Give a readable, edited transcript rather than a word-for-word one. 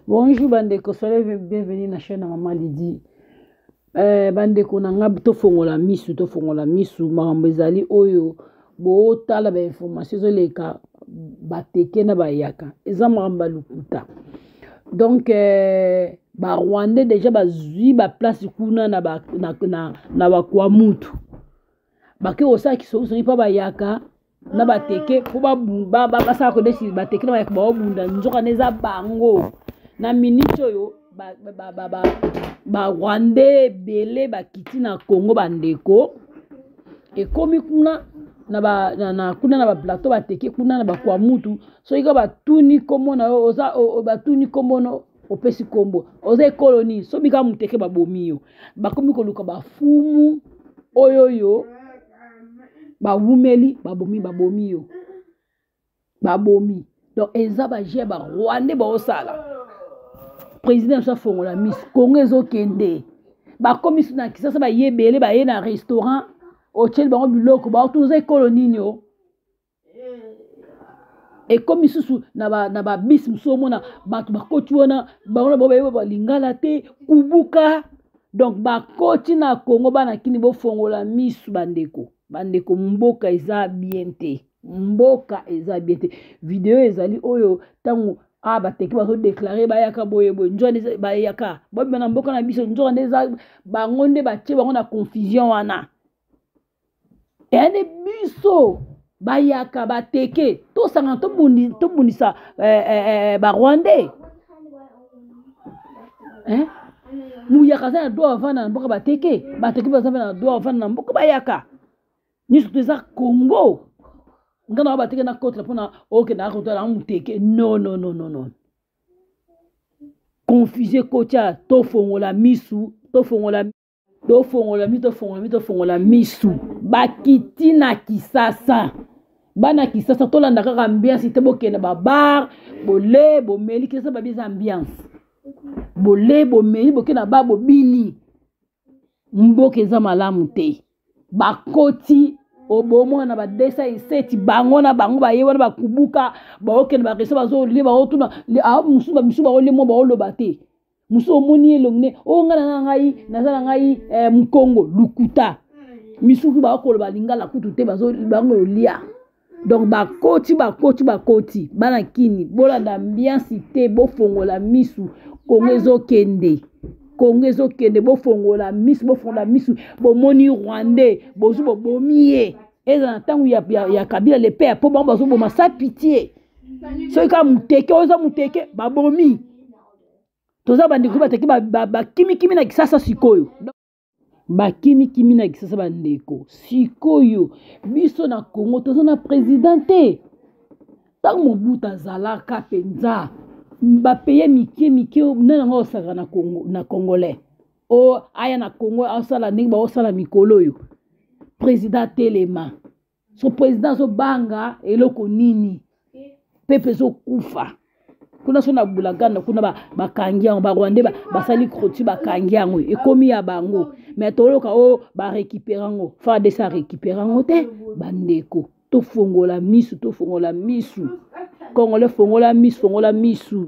Bonjour bandeko, soyez bienvenue na chaîne ya Maman Lydie. Eh, bandeko na nga tofongola misu, tofongola misu, makambo ezali oyo botala ba information ezoleka bateke na bayaka eza makambo ya lokuta. Donc eh, ba Rwandais déjà bazwi ba place kuna na ba na, na, na ba Kwamutu. Bake kosala kisongisongi mpo bayaka na bateke mpo basala kodesi bateke na bayaka baobunda nzoka nde eza bango na minute oyo barwandais ebele bakiti na congo bandeko ekomi kuna na ba, na, na, kuna na baplateau bateke kuna na bakwamutu soki ka batuni nkombo na yo oza batuni nkombo no opesi nkombo oza ekolo nini soki kaka moteke babomi yo bakomi koluka bafumu oyo oyo bawumeli babomi babomi yo babomi donc eza baje ya barwandais baosala président biso afongola miso kongo ezokende bakomi so na kisasa baye ebele baye na restaurant otyeli bango biloko baotuna oza ekolo nini o ekomi susu na babisi mosusu omona bato bakoti wana bango na bango bayeba balingala te kubuka donc bakoti na kongo bana kini bofongola misu bandeko bandeko mboka eza bien te mboka eza bien te video ezali oyo ntango a ah, bateki bazodeklare bayaka boye boye nzoka nde bayaka bobima na mboka na biso nzoka nde eza bango nde batie bango na confusion wana eya nde biso bayaka bateke tosangana tobundisa eh, eh, eh, barwandais eh? muyaka aza na droit avanda na mboka bateke bateke baza mpe na droit avanda na mboka bayaka nyonso to eza congo nga na bateke na kotela mpona okenda akotala na moteke non non non non non confusion ekotya tofongola misu tofongola tofongola misu tofongola misu tofongola misu bakiti na kisasa bana kisasa tolanda kaka ambiance te bokende babar bole bomeli kisasa babi eza ambiance bole bomeli bokende na bar bobini mboka eza malamu te bakoti obomona na ba 207 bango na bango baye wana bakubuka baokende baresto bazolie baotuna mosusu misusu baolie mwa baoloba te mosusu omoni elongi ne o oh, ngai naza na ngai naza na ngai eh, mokongo lukuta misusu bakoloba lingala kutu te bango olia donc bakoti bakoti bakoti bana kini bolanda ambiance te bofongola misu kongo ezokende kongo ezokende bofongola misu bofongola misu bomoni rwandais bozwi bobomi ye ezala na ntango ya, ya, ya kabila le père mpo bango bazoboma sa pitie soki kaka moteke oyo eza moteke babomi toza bandeko bateki bakimikimi na kisasa sikoyo bakimikimi na kisasa bandeko sikoyo biso na congo toza na president te ntango mobutu azalaka mpenza bapaye mike mike nani yango osaka na, congo, na congolais o aya na congo asala ndenge baosala mikolo oyo president atelema so president azobanga eloko nini pepe ezokufa kuna so na bulaganda kuna bakangi yango barwandais basali croti bakangi yango ekomi ya bango me toloka o oh, barécupere yango fardc arécupere yango te bandeko tofongola misu tofongola misu congolais fongola misu fongola misu.